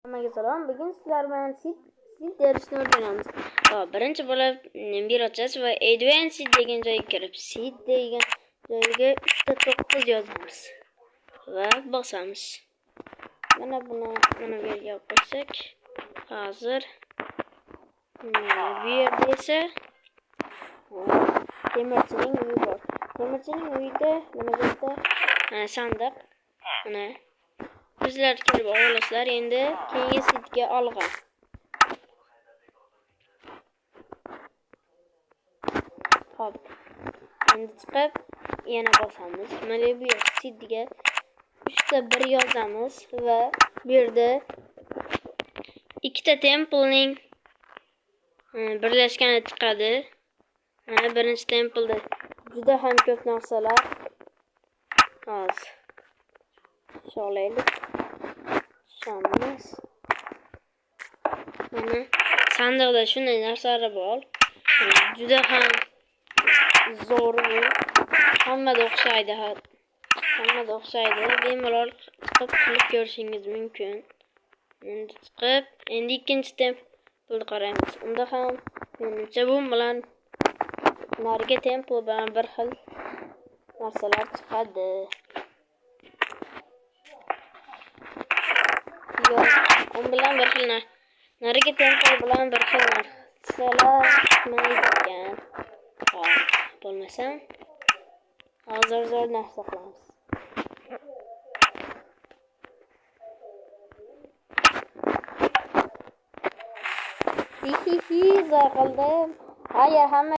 Hammaga salom. Bugun sizlar bilan seed terishni o'rganamiz. Hop, birinchi bo'lib bir ochasiz va Advanced degan joyga kirib, seed degan joyga 3.9 yozamiz va bosamiz. Mana buni mana bu yerga qo'ysak, hozir bu yerda esa temirchining uyi bor. Temirchining uyida mana bu yerda sandiq. Mana bizlar kelib olasizlar. Endi keyingi seedga olg'a. Hop. Endi chiqib yana bosamiz. Mana bu yer seedga 3.1 yozamiz va bu yerda ikkita templening birlashgani chiqadi. Mana birinchi templeda juda ham ko'p narsalar. Hozir sholaylik. Shamiz. Mana sandiqda shunday narsalar bor. Juda ham zo'r bu. Hammada o'xshaydi. Hammada o'xshaydi. Bemalol chiqib qilib ko'rishingiz mumkin. Endi chiqib, endi ikkinchi templni qaraymiz. Unda ham menimcha bu bilan narigi temple bilan bir xil narsalar chiqadi. Yo'q, u bilan bir xil narigi temple bilan bir xil narsalar chiqmaydi ekan. Hop, bo'lmasam hozir zo'r narsa qilamiz. Hi hi hi, zo'r qildim. Hayır, hamma